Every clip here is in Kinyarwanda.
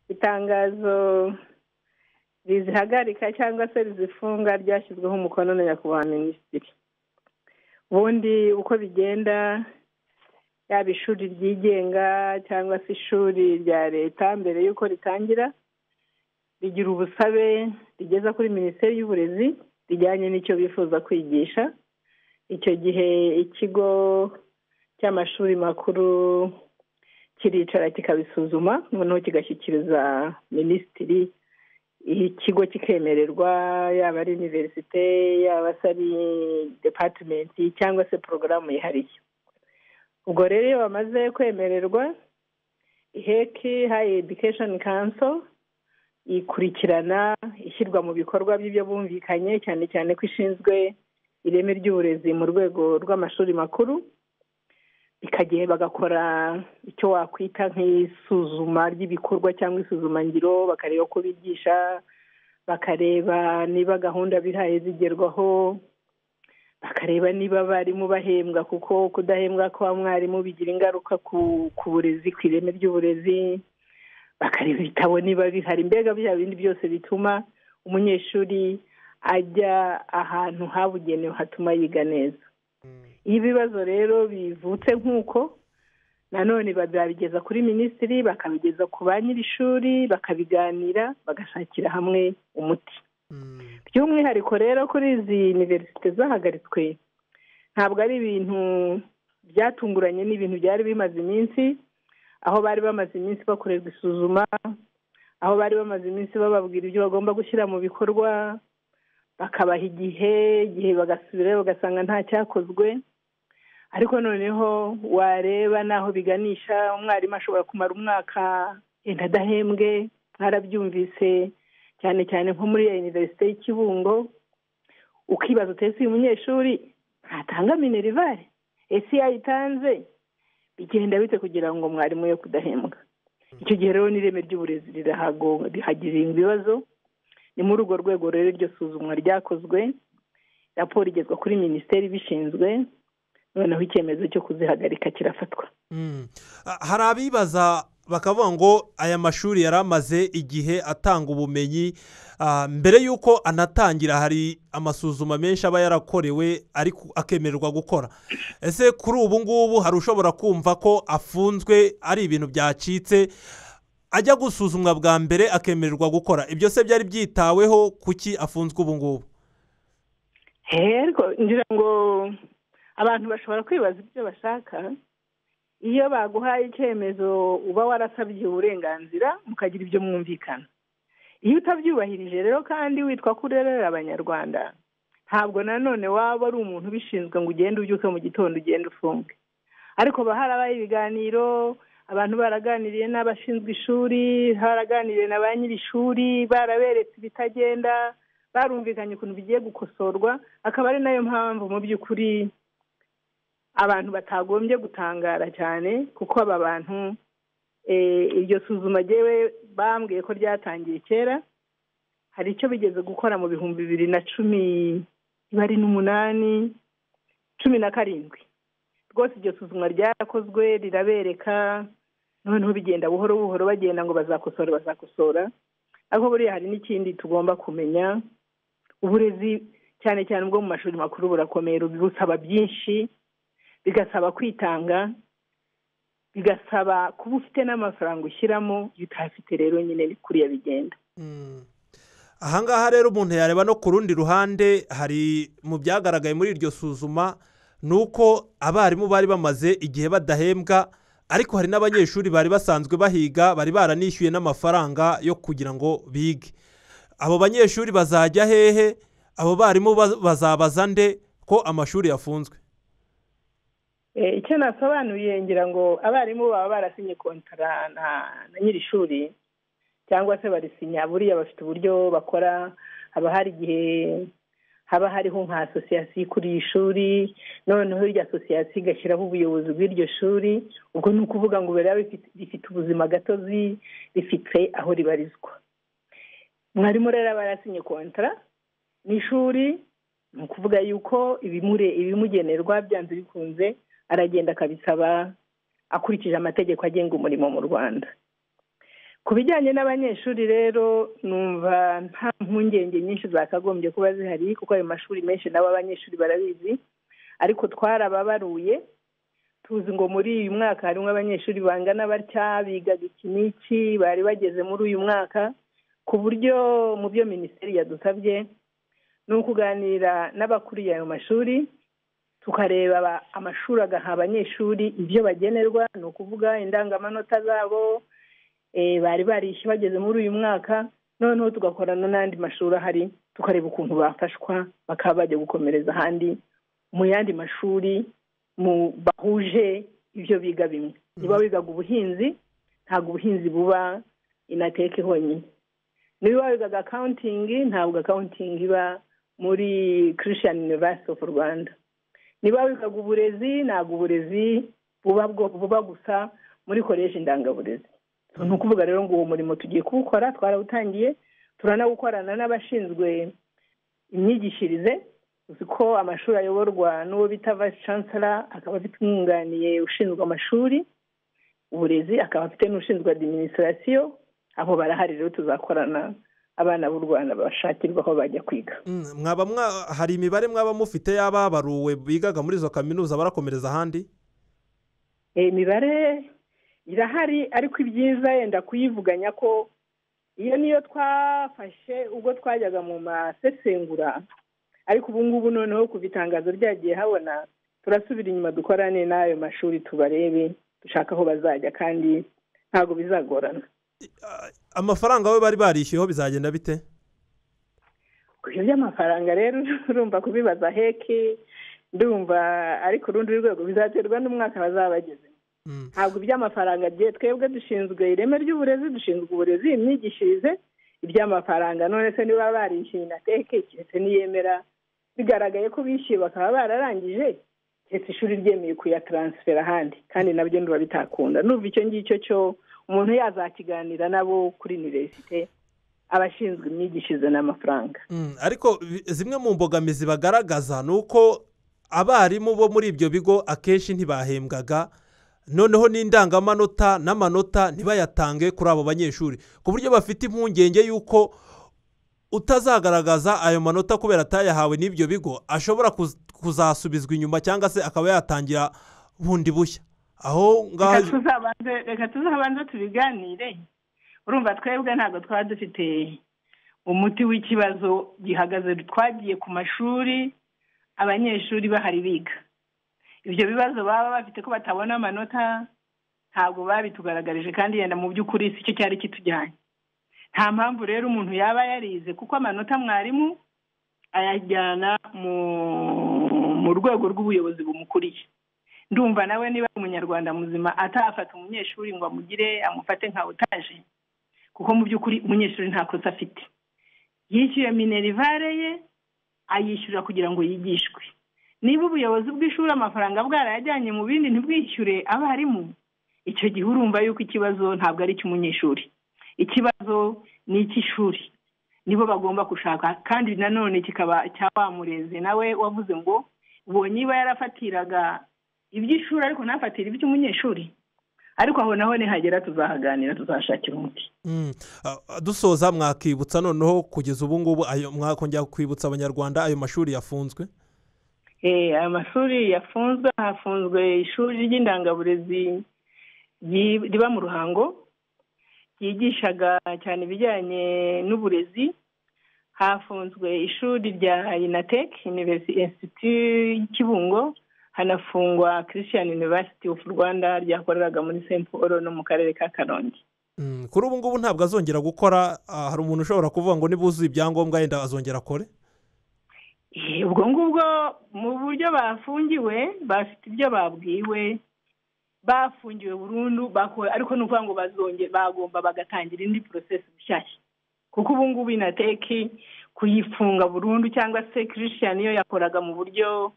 Itangazo rizihagarika cyangwa se rizifunga ryashyizweho umukono na nyakubahwa minisitiri. Ubundi uko bigenda, yaba ishuri ryigenga cyangwa se ishuri rya leta, mbere y'uko ritangira rigira ubusabe rigeza kuri Minisiteri y'Uburezi rijyanye n'icyo bifuza kwigisha. Icyo gihe ikigo cy'amashuri makuru kiricara kikabisuzuma, noneho kigashyikiriza minisitiri, ikigo kikemererwa, yaba ari univerisite, yaba se ari department cyangwa se porogaramu yihariye. Ubwo rero iyo bamaze kwemererwa, HEC, Higher Education Council, ikurikirana ishyirwa mu bikorwa by'ibyo bumvikanye, cyane cyane ko ishinzwe ireme ry'uburezi mu rwego rw'amashuri makuru. Bikagiye bagakora icyo wakwita nk'isuzuma ry'ibikorwa cyangwa isuzumangiro, bakareba ko bigisha, bakareba niba gahunda bihaye zigerwaho, bakareba niba abarimu bahembwa, kuko kudahembwa kwa mwarimu bigira ingaruka ku burezi, ku ireme ry'uburezi, bakareba ibitabo niba bihari, mbega bya bindi byose bituma umunyeshuri ajya ahantu habugenewe hatuma yiga neza. Iyo ibibazo rero bivutse nk'uko, nanone babigeza kuri minisitiri, bakabigeza ku ba nyir'ishuri, bakabiganira, bagashakira hamwe umuti. By'umwihariko rero kuri izi univerisite zahagaritswe, ntabwo ari ibintu byatunguranye, ni ibintu byari bimaze iminsi, aho bari bamaze iminsi bakorerwa isuzuma, aho bari bamaze iminsi bababwira ibyo bagomba gushyira mu bikorwa, bakabaha igihe bagasubirayo bagasanga nta cyakozwe. Ariko noneho wareba n'aho biganisha, umwarimu ashobora kumara umwaka yenda adahembwe. Mwarabyumvise cyane cyane nko muri ya univerisite y'Ikibungo, ukibaza uti ese uyu munyeshuri ntatanga minerval? Ese iyo ayitanze bigenda bite kugira ngo mwarimu yo kudahembwa? Icyo gihe rero n'ireme ry'uburezi rihagirira ibibazo. Ni muri urwo rwego rero iryo suzumwa ryakozwe, raporo igezwa kuri minisiteri ibishinzwe, noneho icyemezo cyo kuzihagarika kirafatwa. Hari abibaza bakavuga ngo aya mashuri yari amaze igihe atanga ubumenyi, mbere y'uko anatangira hari amasuzuma menshi aba yarakorewe ariko akemererwa gukora. Ese kuri ubu ngubu hari ushobora kumva ko afunzwe ari ibintu byacitse, ajya gusuzumwa bwa mbere akemererwa gukora? Ibyo se byari byitaweho? Kuki afunzwe ubu ngubu? Ngira ngo abantu bashobora kwibaza ibyo bashaka. Iyo baguhaye icyemezo uba warasabye uburenganzira, mukagira ibyo mwumvikana. Iyo utabyubahirije rero kandi witwa ko urerera Abanyarwanda, ntabwo nanone waba ari umuntu ubishinzwe ngo ugende ubyuke mu gitondo ugende ufunge. Ariko harabaye ibiganiro, abantu baraganiriye n'abashinzwe ishuri, baraganiriye na ba nyir'ishuri, baraberetse ibitagenda, barumvikanye ukuntu bigiye gukosorwa. Akaba ari nayo mpamvu mu by'ukuri abantu batagombye gutangara cyane, kuko aba bantu iryo suzuma ryewe bambwiye ko ryatangiye kera. Hari icyo bigeze gukora mu 2018, 17. Rwose iryo suzuma ryarakozwe, rirabereka, noneho bigenda buhoro buhoro, bagenda ngo bazakosora bazakosora. Ariko buriya hari n'ikindi tugomba kumenya, uburezi cyane cyane ubwo mu mashuri makuru burakomeye, busaba byinshi, bigasaba kwitanga, bigasaba kuba ufite n'amafaranga ushyiramo. Iyo utayafite rero nyine ni kuriya bigenda. Ahangaha rero umuntu yareba no ku rundi ruhande, hari mu byagaragaye muri iryo suzuma ni uko abarimu bari bamaze igihe badahembwa, ariko hari n'abanyeshuri bari basanzwe bahiga, bari baranishyuye n'amafaranga yo kugira ngo bige. Abo banyeshuri bazajya hehe? Abo barimu bazabaza nde ko amashuri yafunzwe? Icyo nasobanuye, ngira ngo abarimu baba barasinye kontara na nyir'ishuri, cyangwa se barisinya, buriya bafite uburyo bakora. Haba hari igihe haba hariho nka association ikuriye ishuri, noneho iryo association igashyiraho ubuyobozi bw'iryo shuri. Ubwo ni ukuvuga ngo biba rifite ubuzima gatozi, rifite aho ribarizwa. Mwarimu rero aba yarasinye kontara n'ishuri, ni ukuvuga yuko ibimugenerwa byanze bikunze aragenda akabisaba akurikije amategeko agenga umurimo mu Rwanda. Ku bijyanye n'abanyeshuri rero, numva nta mpungenge nyinshi zakagombye kuba zihari, kuko ayo mashuri menshi nabo abanyeshuri barabizi, ariko twarababaruye, tuzi ngo muri uyu mwaka harimo abanyeshuri bangana batya, bigaga iki n'iki, bari bageze muri uyu mwaka, ku buryo mu byo minisiteri yadusabye ni ukuganira n'abakuriye ayo mashuri, tukareba amashuri agaha abanyeshuri ibyo bagenerwa, ni ukuvuga indangamanota zabo bari barishyuye bageze muri uyu mwaka, noneho tugakorana n'andi mashuri ahari, tukareba ukuntu bafashwa bakaba bajya gukomereza ahandi mu yandi mashuri bahuje ibyo biga bimwe. Niba wigaga ubuhinzi, ntabwo ubuhinzi buba INATEK honyine. Niba wigaga accounting, ntabwo accounting iba muri Christian University of Rwanda. Niba wigaga uburezi, ntabwo uburezi buba gusa muri Collège Indangaburezi. Ni ukuvuga rero ngo uwo murimo tugiye kuwukora, twarawutangiye, turanawukorana n'abashinzwe imyigishirize. Uzi ko amashuri ayoborwa n'uwo bita vice chancellor, akaba afite umwunganiye ushinzwe amashuri uburezi, akaba afite n'ushinzwe administration. Abo barahari rero, tuzakorana, abana b'u Rwanda bashakirwa aho bajya kwiga. Mwaba hari imibare mwaba mufite y'ababaruwe bigaga muri izo kaminuza barakomereza ahandi? Imibare irahari, ariko ibyiza yenda kuyivuganya ko iyo niyo twafashe ubwo twajyaga mu masesengura, ariko ubu ngubu noneho kuva itangazo ryagiye habona, turasubira inyuma dukorane n'ayo mashuri, tubarebe, dushaka aho bazajya, kandi ntabwo bizagorana. Amafaranga we bari barishyuyeho bizagenda bite? Ibyo by'amafaranga rero, urumva kubibaza HEC, ndumva ariko urundi rwego, bizaterwa n'umwaka bazaba bageze. Ntabwo iby'amafaranga, twebwe dushinzwe ireme ry'uburezi, dushinzwe uburezi, imyigishirize. Iby'amafaranga, none se niba barishyuye INATEK, keretse niyemera bigaragaye ko bishyuye bakaba bararangije, keretse ishuri ryemeye kuyataransifera ahandi, kandi nabyo nduba bitakunda. Numva icyo ngicyo cyo umuntu yazakiganira nabo kuri université, abashinzwe imyigishirize n'amafaranga. Ariko zimwe mu mbogamizi bagaragaza ni uko abarimu bo muri ibyo bigo akenshi ntibahembwaga, noneho n'indangamanota n'amanota ntibayatange kuri abo banyeshuri, ku buryo bafite impungenge y'uko utazagaragaza ayo manota kubera atayahawe n'ibyo bigo ashobora kuzasubizwa inyuma, cyangwa se akaba yatangira bundi bushya aho ngaho. Reka tuzabanze tubiganire. Urumva twebwe ntabwo twaba dufite umuti w'ikibazo gihagaze. Twagiye ku mashuri abanyeshuri bahari biga. Ibyo bibazo baba bafite ko batabona amanota ntabwo babitugaragarije, kandi yenda mu by'ukuri si cyo cyari kitujyanye. Nta mpamvu rero umuntu yaba yarize, kuko amanota mwarimu ayajyana mu rwego rw'ubuyobozi bumukuriye. Ndumva nawe niba umunyarwanda muzima atafata umunyeshuri ngo amugire, amufate nka otage, kuko mu by'ukuri umunyeshuri nta kosa afite. Yishyuye minerval ye, ayishyura kugira ngo yigishwe. Niba ubuyobozi bw'ishuri amafaranga bwarayajyanye mu bindi, ntibwishyure abarimu, icyo gihe urumva yuko ikibazo ntabwo ari icy'umunyeshuri, ikibazo ni icy'ishuri, nibo bagomba gushaka. Kandi nanone kikaba cya wa murezi nawe wavuze ngo ubonye niba yarafatiraga iby'ishuri ariko ntafatire iby'umunyeshuri. Ariko aho naho nihagera tuzahaganira, tuzashakira umuti. Dusoza, mwakibutsa noneho kugeza ubu ngubu, mwakongera kwibutsa Abanyarwanda ayo mashuri yafunzwe? Ayo mashuri yafunzwe, hafunzwe ishuri ry'indangaburezi riba mu Ruhango, ryigishaga cyane ibijyanye n'uburezi. Hafunzwe ishuri rya INATEK, Institut Kibungo, hanafungwa Christian University of Rwanda ryakoreraga muri Saint Paul no mu karere ka Karongi. Kuri ubu ngubu ntabwo azongera gukora? Hari umuntu ushobora kuvuga ngo nibuzuye ibyangombwa yenda azongera akore? Ubwo ngubwo mu buryo bafungiwe, bafite ibyo babwiwe, bafungiwe burundu, ariko ni ukuvuga ngo bazongera bagomba bagatangira indi process nshyashya, kuko ubu ngubu INATEK kuyifunga burundu, cyangwa se Christian yo yakoraga mu buryo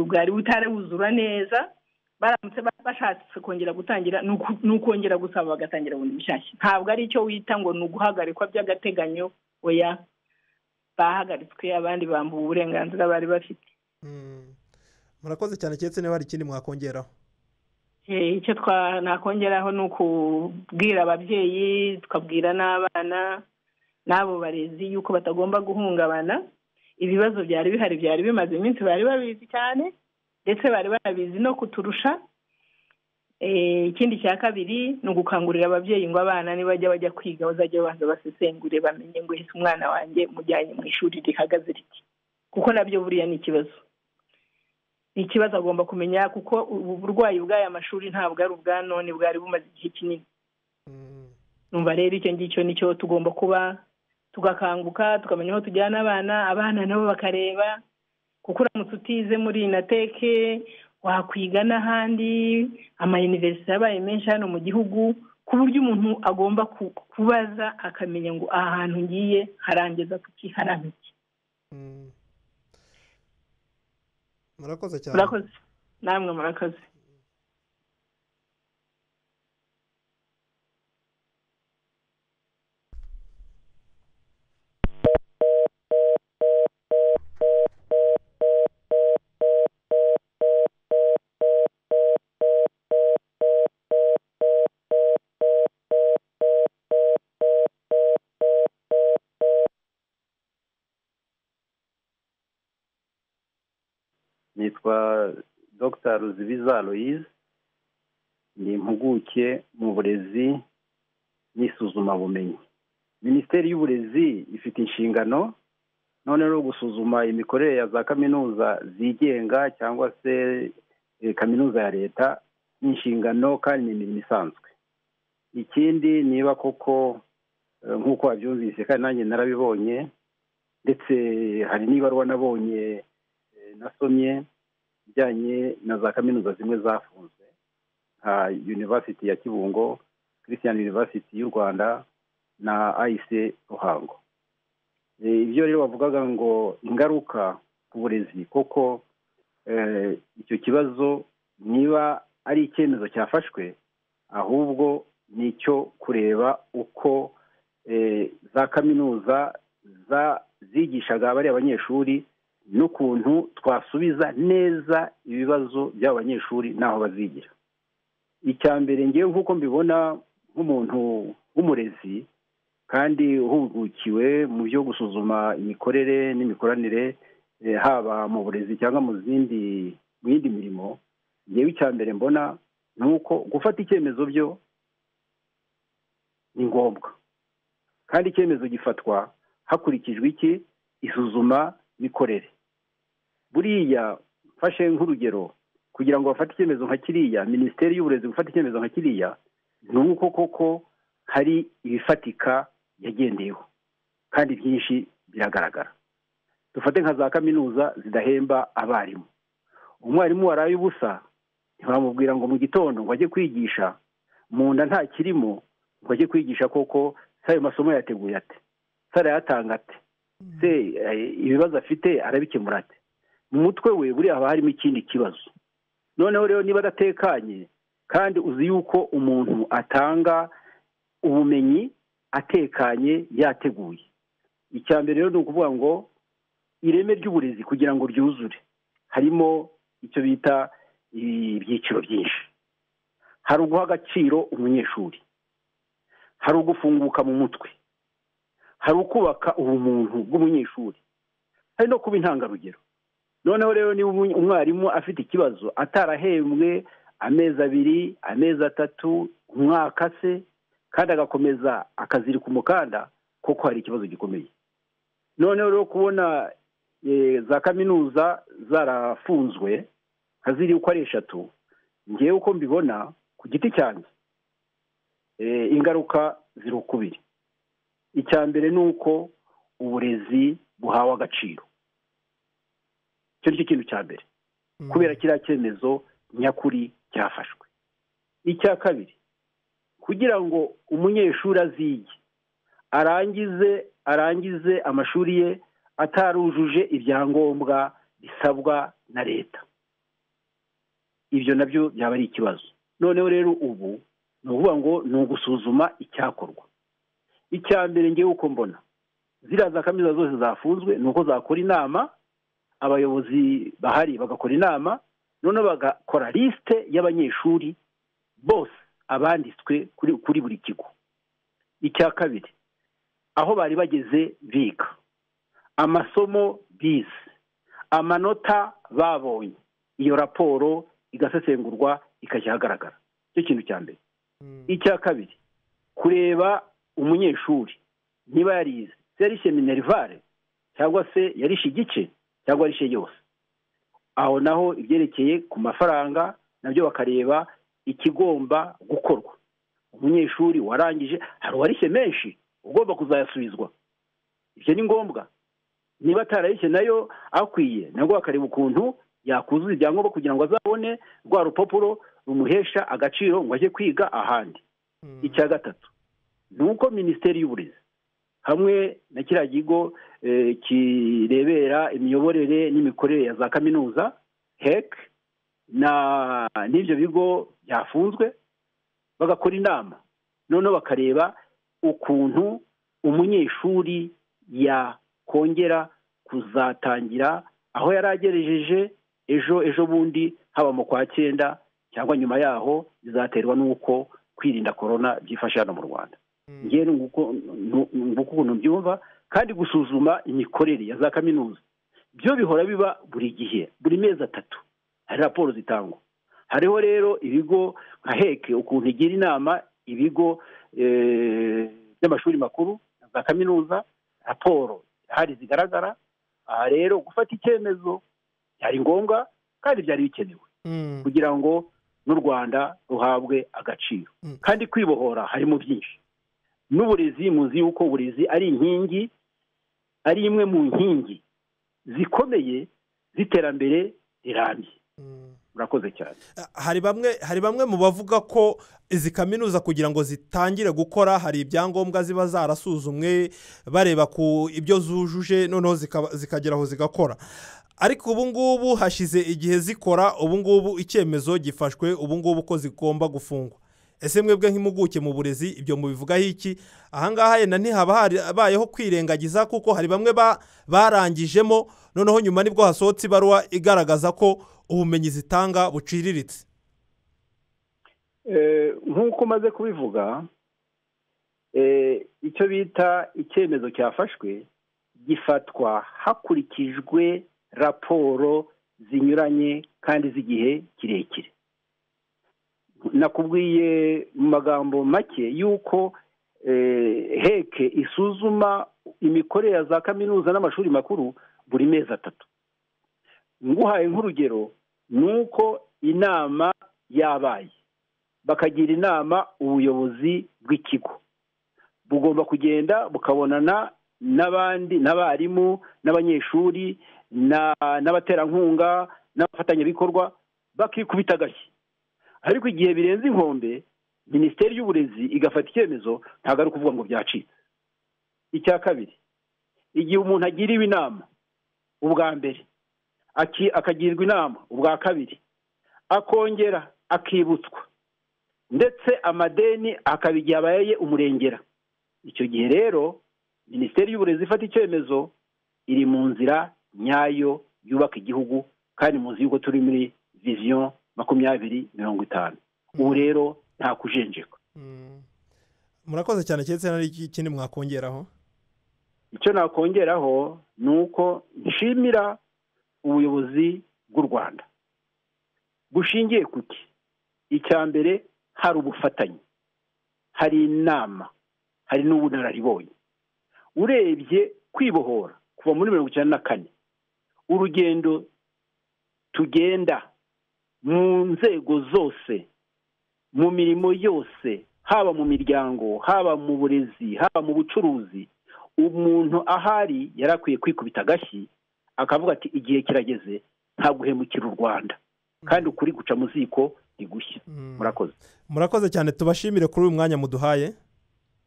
bwari butaruzura neza, baramutse bashatse kongera gutangira ni ukongera gusaba bagatangira bundi bushyashya. Ntabwo ari icyo wita ngo ni uguhagarikwa by'agateganyo, oya, bahagaritswe, abandi bambuwe uburenganzira bari bafite. Murakoze cyane, keretse niba hari ikindi mwakongeraho. Icyo nakongeraho ni ukubwira ababyeyi, tukabwira n'abana n'abo barezi yuko batagomba guhungabana. Ibibazo byari bihari byari bimaze iminsi, bari babizi cyane, ndetse bari barabizi no kuturusha. Ikindi cya kabiri ni ugukangurira ababyeyi ngo abana nibajya bajya kwiga bazajya babanza basesengure, bamenye ngo ese umwana wanjye mujyanye mu ishuri rihagaze riti, kuko nabyo buriya ni ikibazo. Ni ikibazo agomba kumenya, kuko ubu burwayi bw'aya mashuri ntabwo ari ubwa none, bwari bumaze igihe kinini. Numva rero icyo ngicyo nicyo tugomba kuba tugakanguka, tukamenya aho tujyana abana, abana nabo bakareba, kuko uramutse utize muri INATEK wakwiga n'ahandi. Amayuniversite yabaye menshi hano mu gihugu, ku buryo umuntu agomba kubaza akamenya ngo aha hantu ngiye harangeza kuki, harampa iki. Murakoze cyane. Murakoze namwe, murakoze. Nitwa Dr Ruzibiza Aloise, ni impuguke mu burezi n'isuzumabumenyi. Minisiteri y'Uburezi ifite inshingano none rero gusuzuma imikorere ya za kaminuza zigenga cyangwa se kaminuza ya leta, ni inshingano kandi ni imirimo isanzwe. Ikindi, niba koko nk'uko wabyumvise kandi nanjye narabibonye, ndetse hari n'ibaruwa nabonye nasomye ijyanye na za kaminuza zimwe zafunzwe nka University ya Kibungo, Christian University y'u Rwanda na AIC Ruhango. Ibyo rero bavugaga ngo ingaruka ku burezi, koko icyo kibazo niba ari icyemezo cyafashwe, ahubwo ni icyo kureba uko za kaminuza zigishaga bariya abanyeshuri n'ukuntu twasubiza neza ibibazo by'abo banyeshuri n'aho bazigira. Icya mbere ngewe nk'uko mbibona nk'umuntu w'umurezi kandi uhugukiwe mu byo gusuzuma imikorere n'imikoranire, haba mu burezi cyangwa mu zindi mu yindi mirimo, ngewe icya mbere mbona ni uko gufata icyemezo byo ni ngombwa, kandi icyemezo gifatwa hakurikijwe iki? Isuzuma mikorere. Buriya mfashe nk'urugero, kugira ngo bafate icyemezo nka kiriya, Minisiteri y'Uburezi gufata icyemezo nka kiriya, ni uko koko hari ibifatika yagendeyeho kandi byinshi biragaragara. Dufate nka za kaminuza zidahemba abarimu. Umwarimu waraye ubusa ntibamubwira ngo mu gitondo ngo ajye kwigisha, mu nda nta kirimo ngo ajye kwigisha, koko se ayo masomo yateguye ate, se arayatanga ate, se ibibazo afite arabikemura ate? Mu mutwe we buriya haba harimo ikindi kibazo. Noneho rero niba adatekanye, kandi uzi yuko umuntu atanga ubumenyi atekanye yateguye. Icya mbere rero ni ukuvuga ngo ireme ry'uburezi kugira ngo ryuzure harimo icyo bita ibyiciro byinshi. Hari uguha agaciro umunyeshuri, hari ugufunguka mu mutwe, hari ukubaka ubumuntu bw'umunyeshuri, hari no kuba intangarugero. Noneho rero niba umwarimu afite ikibazo atarahembwe amezi 2, amezi 3, umwaka se, kandi agakomeza akazirika umukanda, koko hari ikibazo gikomeye. Noneho rero kubona za kaminuza zarafunzwe nka ziri uko ari 3, ngewe uko mbibona ku giti cyanjye, ingaruka ziri ukubiri. Icya mbere ni uko uburezi buhawe agaciro, icyo ni cyo kintu cya mbere, kubera kiriya cyemezo nyakuri cyafashwe. Icya kabiri, kugira ngo umunyeshuri azige arangize amashuri ye atarujuje ibyangombwa bisabwa na leta, ibyo nabyo byaba ari ikibazo. Noneho rero ubu ni ukuvuga ngo ni ugusuzuma icyakorwa. Icya mbere ngewe uko mbona ziriya za kaminuza zose zafunzwe ni uko zakora inama, abayobozi bahari bagakora inama, noneho bagakora lisite y'abanyeshuri Bose abanditswe kuri buri kigo. Icya kabiri, aho bari bageze biga, amasomo bize, amanota babonye, iyo raporo igasesengurwa ikajya ahagaragara. Icyo kintu cya mbere. Icya kabiri, kureba umunyeshuri niba yarize, yarishe minerivare cyangwa se yarishe igice cyangwa yarishe yose. Aho naho ibyerekeye ku mafaranga nabyo bakareba ikigomba gukorwa. Umunyeshuri warangije, hari uwarishe menshi ugomba kuzayasubizwa, ibyo ni ngombwa. Niba atararishe nayo akwiye, nabwo bakareba ukuntu yakuzuza ibyangombwa kugira ngo azabone rwa rupapuro rumuhesha agaciro ngo ajye kwiga ahandi. Icya gatatu ni uko Minisiteri y'Uburezi hamwe na kiriya kigo kirebera imiyoborere n'imikorere ya za kaminuza HEC n'ibyo bigo byafunzwe, bagakora inama, noneho bakareba ukuntu umunyeshuri yakongera kuzatangira aho yari agerejeje ejo bundi, haba mu kwa cyenda cyangwa nyuma yaho, bizaterwa n'uko kwirinda korona byifashe hano mu Rwanda. Ngewe nguko ukuntu mbyumva. Kandi gusuzuma imikorere ya za kaminuza byo bihora biba buri gihe, buri mezi 3 hari raporo zitangwa. Hariho rero ibigo nka HEC ukuntu igira inama ibigo by'amashuri makuru na za kaminuza, raporo hari zigaragara. Aha rero gufata icyemezo byari ngombwa kandi byari bikenewe kugira ngo n'u Rwanda ruhabwe agaciro. Kandi kwibohora harimo byinshi. N'uburezi, muzi yuko uburezi ari inkingi, ari imwe mu nkingi zikomeye z'iterambere rirambye. Murakoze cyane. Hari bamwe mu bavuga ko izi kaminuza kugira ngo zitangire gukora hari ibyangombwa ziba zarasuzumwe, bareba ku ibyo zujuje, noneho zikageraho zigakora. Ariko ubu ngubu hashize igihe zikora, ubu ngubu icyemezo gifashwe ubu ngubu ko zigomba gufungwa. Ese mwebwe nk'impuguke mu burezi ibyo mubivugaho iki? Ahangaha yenda ntihaba habayeho kwirengagiza, kuko hari bamwe barangijemo, noneho nyuma nibwo hasohotse ibaruwa igaragaza ko ubumenyi zitanga buciriritse. Nk'uko maze kubivuga, icyo bita icyemezo cyafashwe gifatwa hakurikijwe raporo zinyuranye kandi z'igihe kirekire. Nakubwiye mu magambo make yuko HEC isuzuma imikorere ya za kaminuza n'amashuri makuru buri mezi 3. Nguhaye nk'urugero, nuko inama yabaye, bakagira inama ubuyobozi bw'ikigo, bugomba kugenda bukabonana n'abandi, n'abarimu, n'abanyeshuri, n'abaterankunga, n'abafatanyabikorwa, bakikubita agashyi. Ariko igihe birenze inkombe, Minisiteri y'Uburezi igafata icyemezo, ntabwo ari ukuvuga ngo byacitse. Icya kabiri, igihe umuntu agiriwe inama ubwa mbere, akagirwa inama ubwa kabiri, akongera akibutswa, ndetse amadeni akaba igihe abaye umurengera. Icyo gihe rero Minisiteri y'Uburezi ifata icyemezo iri mu nzira nyayo yubaka igihugu, kandi muzi yuko turi muri vision 2050. Ubu rero nta kujenjeka. Murakoze cyane. Keretse hari ikindi mwakongeraho? Icyo nakongeraho ni uko nshimira ubuyobozi bw'u Rwanda bushingiye kuki. Icya mbere, hari ubufatanye, hari inama, hari n'ubunararibonye. Urebye kwibohora kuva muri 1994, urugendo tugenda mu nzego zose, mu mirimo yose, haba mu miryango, haba mu burezi, haba mu bucuruzi, umuntu ahari yarakwiye kwikubita agashyi akavuga ati igihe kirageze, nta guhemukira u Rwanda, kandi ukuri guca mu ziko ntigushya. Murakoze. Murakoze cyane, tubashimire kuri uyu mwanya muduhaye.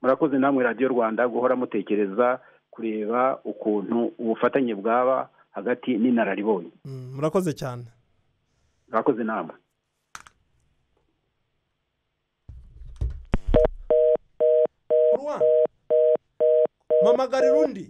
Murakoze namwe Radiyo Rwanda guhora mutekereza kureba ukuntu ubufatanye bwaba hagati n'inararibonye. Murakoze cyane. Murakoze namwe. Mamagarira undi.